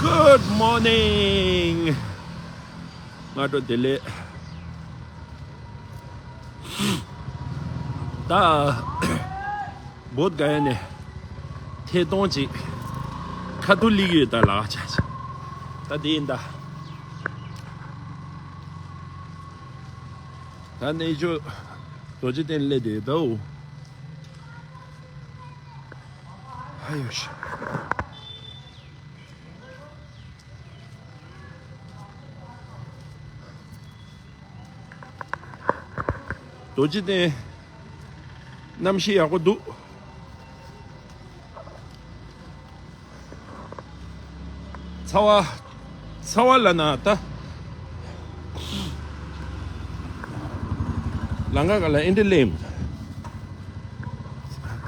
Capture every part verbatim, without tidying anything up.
Good morning. སྔ་དྲོ་བདེ་ལེགས། ད་བོད་ག་ཡ་ནས་ཐད་གཏོང་ཅིག་ཁ་ཐུག་ལིག་ཡོད་ད་ལགས་ཆ་ཆ། ད་དེ་ཡིན་ད། ད་གནས་མཆོག་རྡོ་རྗེ་གདན་སླེབས་བསྡད་ཡོད་ད། འོ། ཧ་ཡོ་ཤི། རྡོ་རྗེ་གདན་གནམ་གཤིས་ཡག་པོ་འདུག། ཚ་བ། ཚ་བ་ལ་ན་ད། ལང་ཀ་ག་ལ་ཨིན་དྲི་ལེམ།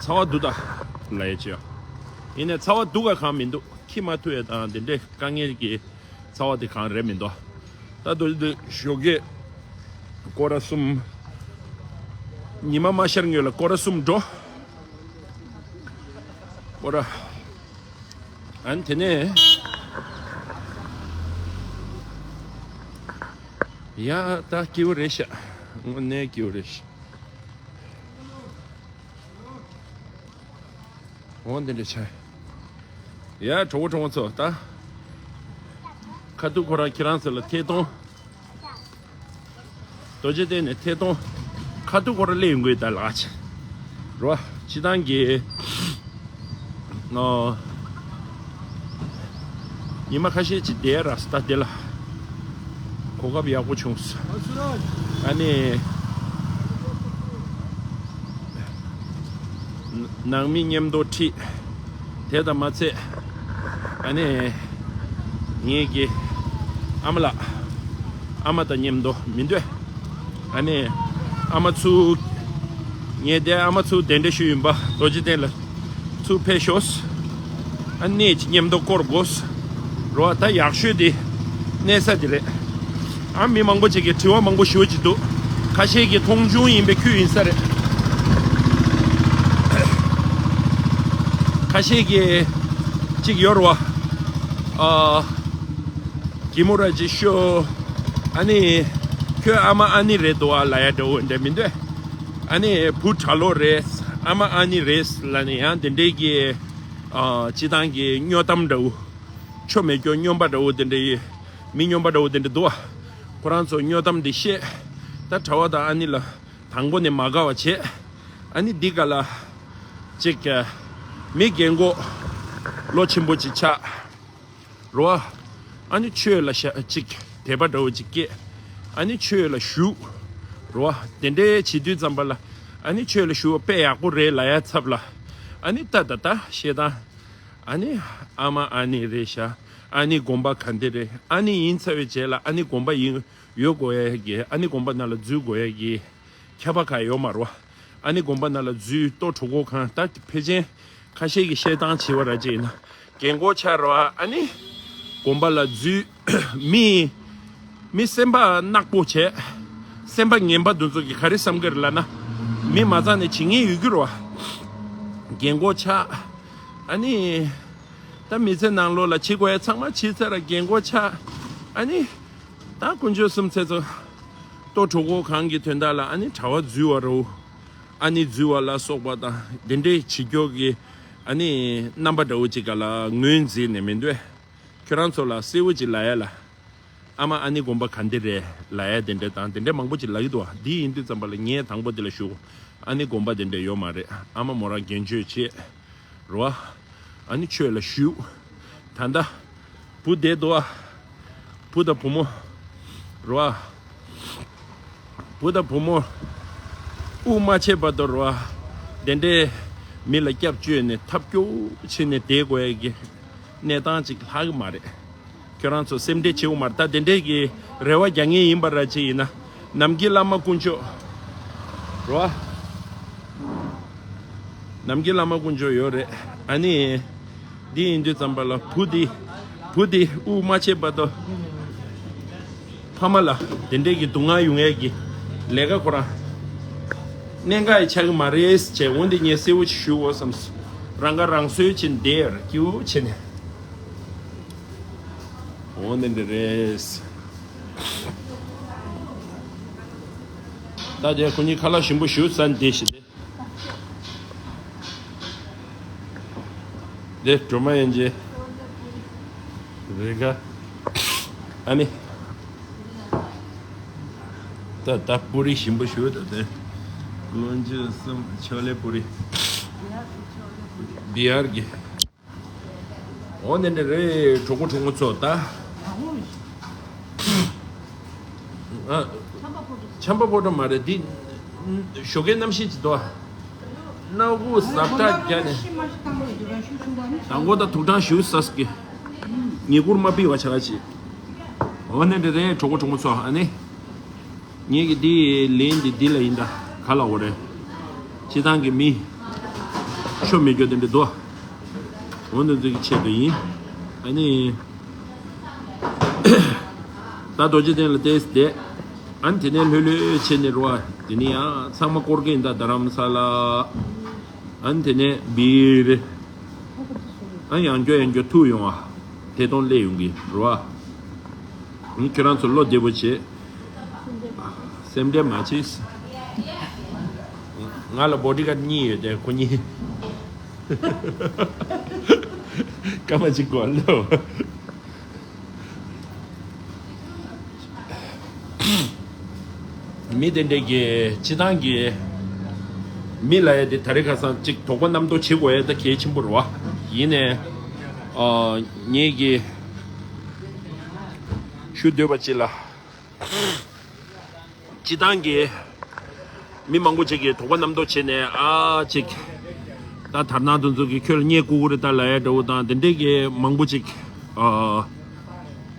ཚ་བ་འདུག་ད། ལ་ཡ་ཅི་ཡ། ཡིན་ནའི་ཚ་བ་འདུག་ག་གང་མི་འདུག། ཁྱི་མ་ཐུ་ཡ་དང་དེ་འདྲའི་དཀའ་ངལ་གྱི་ཚ་བ་དེ་གང་རེད་མི་འདུག། ད་དུ་དུ་ཞོགས་ཀས་སྐོར་ར་གསུམ། ཉི་མ་མ་ཤར་སྔོན་ལ་སྐོར་ར་གསུམ་འགྲོ། སྐོར་ར། ཨ་ནི་དེ་ནས། ཡ་ད་སྐྱིད་པོ་རེད་ཤག། དངོས་གནས་སྐྱིད་པོ་རེད་ཤག། འོ་འདི་འདྲ་བྱས། ཡ་གྲོགས་པོ་གྲོགས་མོ་ཚོ་ད། ཁ་ཐུག་ཁོ་རང་ཁྱེད་རང་ཚོ་ལ་ཐད་གཏོང་། རྡོ་རྗེ་གདན་ནས་ཐད་གཏོང་། ཁ་ཐུག་ཁོ་རང་སླེབས་ཡོང་གི་ཡོད་ད་ལགས་ཆ། རོ། སྤྱི་བཏང་གི། ཨོ། ཉི་མ་ཁ་ཤས་ཅིག་བསྡད་ར་ད་དེ་ལ། གོ་སྐབས་ཡག་པོ་བྱུང་། ཨ་ནི། ནང་མི་མཉམ་དུ་ཁྲིད། དེ་དང་མ་ཚད། ཨ་ནི། ངེད་ཀྱི་ཨ་མ་ལགས། ཨ་མ་དང་མཉམ་དུ་མི་འདོད། ཨ་ནི། ཨ་མ་ཚུ། ངས་དེ་ཨ་མ་ཚུ་གདན་འདྲེན་ཞུས་ཡིན་པ་རྡོ་རྗེ་གདན་ལ་ཚུར་ཕེབས་ཤོག། ཨ་ནི་ཅི་མཉམ་དུ་སྐོར་དགོས། རོ་ད་ཡག་ཤོས་དེ་གནས་ས་དེ་རེད། ཨ་མི་མང་པོ་ཅིག་གིས་དྲི་བ་མང་པོ་ཞུ་ཅིག་འདུག། ཁ་ཤས་ཀྱིས་མཐོང་ཆུང་ཡིན་པའི་ཁུལ་ཡིན་ས་རེད། ཁ་ཤས་ཀྱིས་ཅིག་ཡོད་རོ། ཨ། གི་མོ་ར་ཅིག་ཤོ། ཨ་ནི། ཁྱོད་ཨ་མ་ཨ་ནི་རེད་འདུག་ཨ་ལ་ཡ་འདྲ་བོ་འདྲ་མི་འདུག། ཨ་ནི་བུ་གྲྭ་ལོག་རེད། ཨ་མ་ཨ་ནི་རེད་ལ་ནི་ཡང་དེ་འདྲའི་གི། ཨ། སྤྱི་བཏང་གི་སྨྱོ་གཏམ་འདྲ་བོ། ཆོ་མེད་སྐྱོ་སྨྱོན་པ་འདྲ་བོ་དེ་འདྲ་ཡི། མི་སྨྱོན་པ་འདྲ་བོ་དེ་འདྲ་འདུག་ཨ། ཁོ་རང་ཚོ་སྨྱོ་གཏམ་འདི་བཤད། ད་གྲྭ་བ་དང་ཨ་ནི་ལ་དང་པོ་ནས་མ་དགའ་བ་བྱས། ཨ་ནི་འདི་ག་ལ། ཅིག་ག་མི་རྒན་གོག་ལོ་ཆེན་པོ་ཅིག་ཆགས། རོ། ཨ་ནི་ཆོས་ལ་ཤ་ཅིག་དད་པ་འདྲ་བོ་ཅིག་སྐྱེས། ཨ་ནི་ཆོས་ལ་ཞུགས། རོ། དེ་འདྲའི་བྱེད་དུས་ཙམ་པ་ལ། ཨ་ནི་ཆོས་ལ་ཞུགས་པ་དཔེ་ཡག་པོ་རེད་ལ་ཡ་ཚབ་ལ། ཨ་ནི་ད་ད་ད་ཤེས་དང་། ཨ་ནི་ཨ་མ་ཨ་ནི་རེད་ཤག། ཨ་ནི་དགོན་པ་ག་འདི་རེད། ཨ་ནི་ཡིན་ཚར་བའི་རྗེས་ལ་ཨ་ནི་དགོན་པ་ཡིན་ཡོད་དགོས་ཡ་གི། ཨ་ནི་དགོན་པ་ནང་ལ་འཛུལ་དགོས་ཡ་གི། ཁྱབ་པ་ག་ཡོད་མ་རོ། ཨ་ནི་དགོན་པ་ནང་ལ་འཛུལ་ལྟོ་གྲོད་ཁོག་གང་ད་ཕལ་ཆེར་ཁ་ཤས་ཀྱི་བཤད་སྟངས་བྱེད་པ་ར་ཅིག་ཡིན་ན། རྒན་གོག་ཆགས་རོ། ཨ་ནི་དགོན་པ་ལ་འཛུལ། མི། མི་སེམས་པ་ནག་པོ་བྱས། སེམས་པ་ངན་པ་འདི་ཚོ་གི་ག་རེ་བསམ་གི་རེད་ལབ་ན། མི་མ་རྩ་ནས་བྱེད་ངེས་ཡོད་ཀྱི་རོ། རྒན་གོག་ཆགས། ཨ་ནི། ད་མི་ཚེ་ནང་ལོགས་ལ་བྱེད་དགོས་ཡ་ཚང་མ་བྱེད་ཚར་ར་རྒན་གོག་ཆགས། ཨ་ནི། ད་དཀོན་མཆོག་གསུམ་ཚེ་ཚོ། ལྟོ་གྲོད་ཁོག་གང་གི་དོན་དག་ལ་ཨ་ནི་གྲྭ་བ་འཛུལ་བ་རོ། ཨ་ནི་འཛུལ་བ་ལ་སོགས་པ་དང་དེ་འདྲའི་བྱེད་སྐྱོ་གི། ཨ་ནི་རྣམ་པ་འདྲ་བོ་ཅིག་ག་ལ་ངོས་འཛིན་ནས་མི་འདོད། ཁྱོད་རང་ཚོ་ལ་གསལ་བོ་ཅིག་ལབ་ཡ་ལ། ཨ་མ་ཨ་ནི་དགོན་པ་ག་འདི་རེད་ལབ་ཡ་དེ་འདྲ་དང་དེ་འདྲ་མང་པོ་ཅིག་ལབ་ཀྱི་འདུག་བ། འདི་ཡིན་དུས་ཙམ་པ་ལ་ངས་དང་པོ་དེ་ལ་ཞུ། ཨ་ནི་དགོན་པ་དེ་འདྲ་ཡོད་མ་རེད། ཨ་མ་མོ་རང་རྒན་ཆོས་བྱེད། རོ། ཨ་ནི་ཆོས་ལ་ཞུགས། ད་ལྟ། བུ་བསྡད་འདུག་ཨ། བུ་དང་བུ་མོ། རོ། བུ་དང་བུ་མོ། དབུགས་མ་ཆད་བར་དུ་རོ། དེ་འདྲའི་མི་ལ་སྐྱབས་བཅོལ་ནས་ཐབས་སྐྱོ་བོ་བྱས་ནས་བསྡད་དགོས་ཡ་གི་གནས་སྟངས་ཅིག་ལྷག་གི་མ་རེད། ཁྱོད་རང་ཚོ་སེམས་ཁྲལ་བྱེད་དགོས་མ་རེད། ད་དེ་འདྲས་ཀྱི་རེ་བ་རྒྱག་མཁན་ཡིན་པ་ར་ཅིག་ཡིན་ན། ནམ་མཁའི་བླ་མ་དཀོན་མཆོག་རོ། ནམ་མཁའི་བླ་མ་དཀོན་མཆོག་ཡོད་རེད། ཨ་ནི། འདི་ཡིན་དུས་ཙམ་པ་ལ་བུ་འདི། བུ་འདི་དབུགས་མ་ཆད་བར་དུ། ཕ་མ་ལ་དེ་འདྲས་ཀྱི་སྡུག་བསྔལ་ཡོང་ཡས་ཀྱི་ལས་ཀ་ཁོ་རང་གནད་འགག་ཡི་ཆགས་ཀྱི་མ་རེད་ཅེས། འོན་ཏེ་ངས་གསལ་བོ་ཞིག་ཞུ་དགོས་བསམས། རང་ཁ་རང་གསོའི་ཆེད་འདིར་སྐྱིད་པོ་བྱས་ནས། འོ་ནི་འདི་རེད། ད་དེ་ཁོ་གཉིས་ཁ་ལག་ཞིམ་པོ་ཞུ་ས་འདི་ཞིག་དེ། སྒྲོལ་མ་ཡན་ཆད་རེ་ག་ཨ་ནི། ད་ད་པུ་རི་ཞིམ་པོ་ཞུ་ད་དེ། ཀོང་ཇོ་གསུམ་ཆོག་ལེ་པུ་རི། བི་ཧར་གྱི། འོ་ནི་འདི་རེད། གྲོགས་པོ་གྲོགས་མོ་ཚོ་ད། ཨ། ཆམ་པ་ཕོ་བྲང་མ་རེད་འདི། ཞོགས་ཀའི་གནམ་གཤིས་ཅིག་འདུག་སྣ་ཁུག་ཟབ་ཁྲ་བརྒྱབ་ནས། དང་པོ་ད་དུག་སྦྲང་ཞུ་ས་ཀི། ཉེ་ཁུར་མ་ཕིག་པ་ཆ་ཅིག་འོ་ནི་འདི་རེད། གྲོགས་པོ་གྲོགས་མོ་ཚོ་ཨ་ནི། ངེད་ཀྱི་འདི་ལན་འདི་འདི་ལ་ཡིན་ད། ག་ལ་འོ་རེད། སྤྱི་བཏང་གི་མི་ཆོ་མི་རྒྱུ་དེ་འདྲ་འདུག་འོ་འདི་ཚོ་གི་ཆེད་དུ་ཡིན། ཨ་ནི། ད་རྡོ་རྗེ་གདན་ལ་བལྟས་བསྡད། ཨ་ནི་དེ་ནས་ལྷོད་ལྷོད་བྱས་ནས་རོ། དེ་ནས་ཡང་ཚང་མ་སྐོར་གི་ཡིན་ད་རྡ་རམ་ས་ལ། ཨ་ནི་དེ་ནས་སྦིར། ཨ་ཡང་སྐྱོ་ཡང་སྐྱོ་ཐུག་ཡོང་བ། ཐད་གཏོང་སླེབས་ཡོང་གི་རོ། ཨ་ཁྱོད་རང་ཚོ་བློ་བདེ་པོ་བྱེད། སེམས་ཁྲལ་མ་བྱེད། ང་ལ་བོ་ཌི་གཱཌ་གཉིས་ཡོད་དེ་ཁོ་གཉིས། སྐར་མ་གཅིག་གོ་ལོ། མི་དེ་འདྲས་ཀྱི་སྤྱི་བཏང་གི་མི་ལ་ཡ་དེ་ད་རེས་ཁ་སང་གཅིག་དོགས་པ་རྣམ་རྟོག་བྱེད་དགོས་ཡ་ད་གལ་ཆེན་པོ་རེད་བ། ཡིན་ནའི་ཨ་ངེད་ཀྱི་ཞུ་འདོད་པ་ཅིག་ལ། སྤྱི་བཏང་གི་མི་མང་པོ་ཅིག་གིས་དོགས་པ་རྣམ་རྟོག་བྱས་ནས་ཨ་ཅིག་ད་དར་ནག་དེ་ཚོ་གིས་ཁྱོད་ལ་བརྙས་བཀུར་གི་རེད་ད་ལབ་ཡ་འདྲ་བོ་དང་དེ་འདྲས་ཀྱི་མང་པོ་ཅིག་ཨ་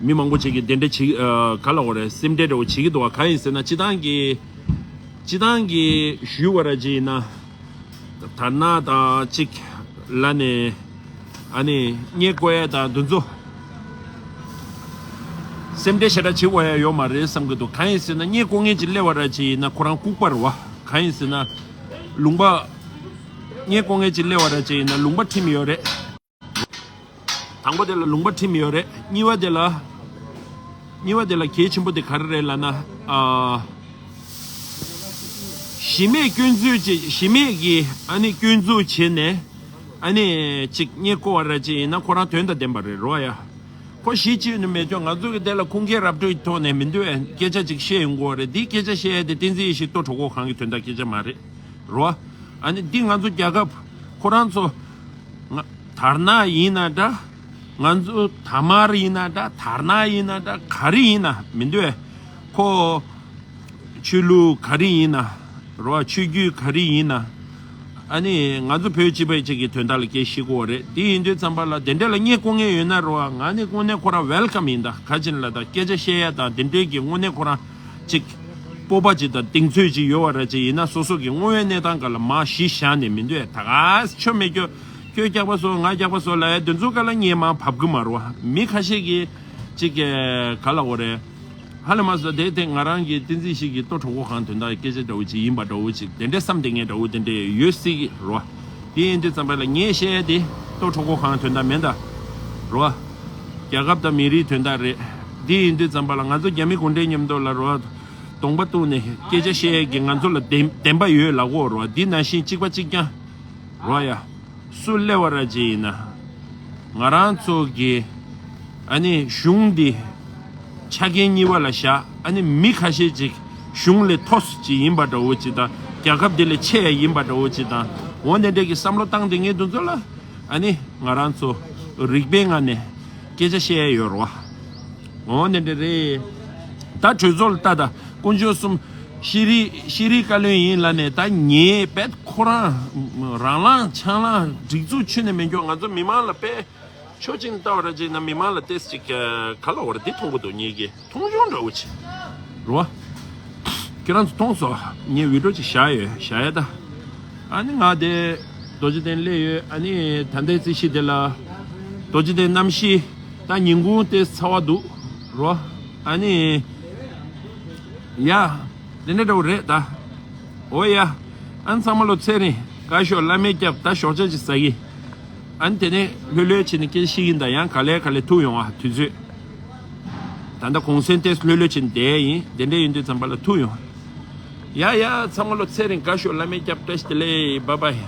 མི་མང་པོ་ཅིག་གིས་དེ་འདྲས་བྱེད་ཨ་ག་ལབ་དགོས་རེད། སེམས་ཁྲལ་འདྲ་བོ་བྱེད་ཀྱི་འདུག་བ། གང་ཡིན་ཟེར་ན་སྤྱི་བཏང་གི་སྤྱི་བཏང་གི་ཞུས་པ་ར་ཅིག་ཡིན་ན། དར་ནག་དང་གཅིག་ལ་ནས་ཨ་ནི་བརྙས་བཀོ་ཡ་དང་དེ་ཚོ་སེམས་ཁྲལ་ཞེ་དྲག་བྱེད་དགོས་ཡ་ཡོད་མ་རེད་བསམ་གྱི་འདུག་གང་ཡིན་ཟེར་ན་བརྙས་བཀོ་མཁན་ཅིག་སླེབས་པ་ར་ཅིག་ཡིན་ན་ཁོ་རང་ལྐུགས་པ་རེད་བ། གང་ཡིན་ཟེར་ན་ལུང་པ་བརྙས་བཀོ་མཁན་ཅིག་སླེབས་པ་ར་ཅིག་ཡིན་ན་ལུང་པ་ཁྲིམས་ཡོད་རེད། དང་པོ་དེ་ལ་ལུང་པ་ཁྲིམས་ཡོད་རེད། གཉིས་པ་དེ་ལ། གཉིས་པ་དེ་ལ་གལ་ཆེན་པོ་དེ་ག་རེ་རེད་ལབ་ན། ཨ། གཞི་མེད་སྐྱོན་འཛུགས་བྱེད། གཞི་མེད་ཀྱི་ཨ་ནི་སྐྱོན་འཛུགས་བྱས་ནས་ཨ་ནི་ཅིག་བརྙས་བཀོ་བ་ར་ཅིག་ཡིན་ན་ཁོ་རང་དོན་དང་ལྡན་པ་རེད་རོ་ཡ། ཁོ་གཞི་ཅི་ཡོད་ནི་མེད་ཀྱང་ང་ཚོ་གི་དེ་ལ་ཁུངས་སྐྱེལ་ར་སྤྲོད་ཀྱི་ཐོག་ནས་མི་འདུག་ཨེ་སྐད་ཆ་ཅིག་བཤད་ཡོང་གི་ཡོད་རེད། འདི་སྐད་ཆ་བཤད་ཡ་དེ་བསྟན་འཛིན་ཡེ་ཤེས་ལྟོ་གྲོགས་མགོ་གང་གི་དོན་དག་སྐད་ཆ་མ་རེད་རོ། ཨ་ནི་འདི་ང་ཚོ་རྒྱལ་ཁབ་ཁོ་རང་ཚོ། ང་དར་ནག་ཡིན་ན་འདྲ། ང་ཚོ་དར་དམར་ཡིན་ན་འདྲ། དར་ནག་ཡིན་ན་འདྲ། ག་རེ་ཡིན་ན་མི་འདུག་ཨེ། ཁོ་ཆོས་ལུགས་ག་རེ་ཡིན་ན་རོ། ཆོས་བརྒྱུད་ག་རེ་ཡིན་ན། ཨ་ནི་ང་ཚོ་བོད་སྤྱི་པའི་ཅིག་གི་དོན་དག་ལ་སྐད་བཤད་ཀྱི་ཡོད་རེད། དེ་ཡིན་དུས་ཙམ་པ་ལ་དེ་འདྲ་ལ་བརྙས་བཀོ་མཁན་ཡོད་ན་རོ། ང་ནི་དངོས་གནས་ཁོ་རང་ཝེལ་ཀམ་ཡིན་ད། ག་ཅིན་ལ་ད་སྐད་ཆ་བཤད་ཡ་དང་དེ་འདྲའི་གི་དངོས་གནས་ཁོ་རང་ཅིག་སྤོབས་པ་ཅིག་དང་གདེང་ཚོད་ཅིག་ཡོད་པ་ར་ཅིག་ཡིན་ན་སོ་སོ་གི་དངོས་ཡོད་གནས་སྟངས་སྒང་ལ་མར་གཞི་བཞག་ནས་མི་འདུག་ཨེ། ད་ག་ཆོ་མེད་ཀྱོ། ཁྱོད་སྐྱག་པ་བཟོ་ང་སྐྱག་པ་བཟོ་ལབ་ཡ་དེ་ཚོ་སྒང་ལ་བརྙས་མར་བབས་གི་མ་རོ། མི་ཁ་ཤས་ཀྱིས་ཅིག་ག་ལབ་དགོས་རེད། ཧ་ལས་མ་བཟོ་དེ་དེ་ང་རང་གི་བསྟན་འཛིན་ཡེ་ཤེས་ཀྱི་ལྟོ་གྲོགས་མགོ་གང་དོན་དག་སྐད་ཆ་འདྲ་བོ་ཅིག་ཡིན་པ་འདྲ་བོ་ཅིག་དེ་འདྲའི་བསམ་དེ་ངས་འདྲ་བོ་དེ་འདྲའི་ཡོད་སྲིད་ཀྱི་རོ། དེ་ཡིན་དུས་ཙམ་པ་ལ་ངས་བཤད་ཡ་དེ་ལྟོ་གྲོགས་མགོ་གང་དོན་དག་མིན་ད། རོ། རྒྱལ་ཁབ་དང་མི་རིགས་དོན་དག་རེད། དེ་ཡིན་དུས་ཙམ་པ་ལ་ང་ཚོ་རྒྱ་མི་གུང་ཁྲན་མཉམ་དུ་ལ་རོ། གདོང་པ་གཏུགས་ནས་སྐད་ཆ་བཤད་ཡས་ཀྱི་ང་ཚོ་ལ་བདེན་བདེན་པ་ཡོད་ལབ་དགོས་རོ། འདི་ནང་བཞིན་གཅིག་པ་གཅིག་རྐྱང་། རོ་ཡ། སུ་སླེབས་པ་ར་ཅིག་ཡིན་ན། ང་རང་ཚོ་གི་ཨ་ནི་གཞུང་འདི་ཆ་རྐྱེན་གཉིས་པ་ལ་བཞག་ཨ་ནི་མི་ཁ་ཤས་ཅིག་གཞུང་ལས་མཐོ་ཅིག་ཡིན་པ་འདྲ་བོ་ཅིག་དང་རྒྱལ་ཁབ་འདི་ལས་ཆེ་ཡ་ཡིན་པ་འདྲ་བོ་ཅིག་དང་འོ་དེ་འདྲས་ཀྱི་བསམ་བློ་བཏང་དེ་ངས་དེ་ཚོ་ལ་ཨ་ནི་ང་རང་ཚོ་རིག་པའི་ངང་ནས་སྐད་ཆ་བཤད་ཡ་ཡོད་རོ། འོ་ནི་འདྲ་རེད། ད་གྲོས་ཚོགས་ལ་ལྟ་ད་དཀོན་མཆོག་གསུམ་ཤེས་རིག་ཤེས་རིག་བཀའ་བློན་ཡིན་ལབ་ནས་ད་ངས་དཔེ་ཁོ་རང་རང་ལངས་ཆང་ལངས་སྒྲིག་འཛུགས་ཆུད་ནས་མེད་མཁན་ང་ཚོ་མི་མང་ལ་དཔེ་ཕྱོགས་གཅིག་ནས་ལྟ་བ་ར་ཅིག་ན་མི་མང་ལ་ཏེས་ཅིག་ག་ལ་བར་འདི་མཐོང་གི་འདུག་ངེད་ཀྱི། མཐོང་ཆུང་འདྲ་བོ་ཆེ། རོ། ཁྱེད་རང་ཚོ་མཐོང་སོང་། ངས་བི་ཌིའོ་ཅིག་བཞག་ཡོད་བཞག་ཡ་ད། ཨ་ནི་ང་དེ་རྡོ་རྗེ་གདན་སླེབས་ཡོད། ཨ་ནི་ད་ལྟའི་རྩིས་གཞི་དེ་ལ་རྡོ་རྗེ་གདན་གནམ་གཤིས་ད་ཉིན་གུང་དེ་ཚ་བ་འདུག་རོ། ཨ་ནི་ཡ་དེ་འདྲ་འདྲ་བོ་རེད་ད། འོ་ཡ། ཨ་ནི་ཚང་མ་ལོ་ཚེ་རིང་དགའ་ཤོག་བླ་མའི་སྐྱབས་ད་ཞོགས་ཇ་ཅིག་ཟ་གི། ཨ་ནི་དེ་ནས་ལྷོད་ལྷོད་བྱས་ནས་སྐད་ཆ་བཤད་ཀྱིན་ད་ཡང་ག་ལེ་ག་ལེ་ཐུག་ཡོང་ཨ་དུས་ཚོད། ད་ལྟ་གུང་སེང་ཏོག་ཙམ་ལྷོད་ལྷོད་བྱས་ནས་བསྡད་ཡིན། དེ་འདྲ་ཡིན་དུས་ཙམ་པ་ལ་ཐུག་ཡོང་། ཡ་ཡ། ཚང་མ་ལོ་ཚེ་རིང་དགའ་ཤོག་བླ་མའི་སྐྱབས། བཀྲ་ཤིས་བདེ་ལེགས། བཱའི་བཱའི།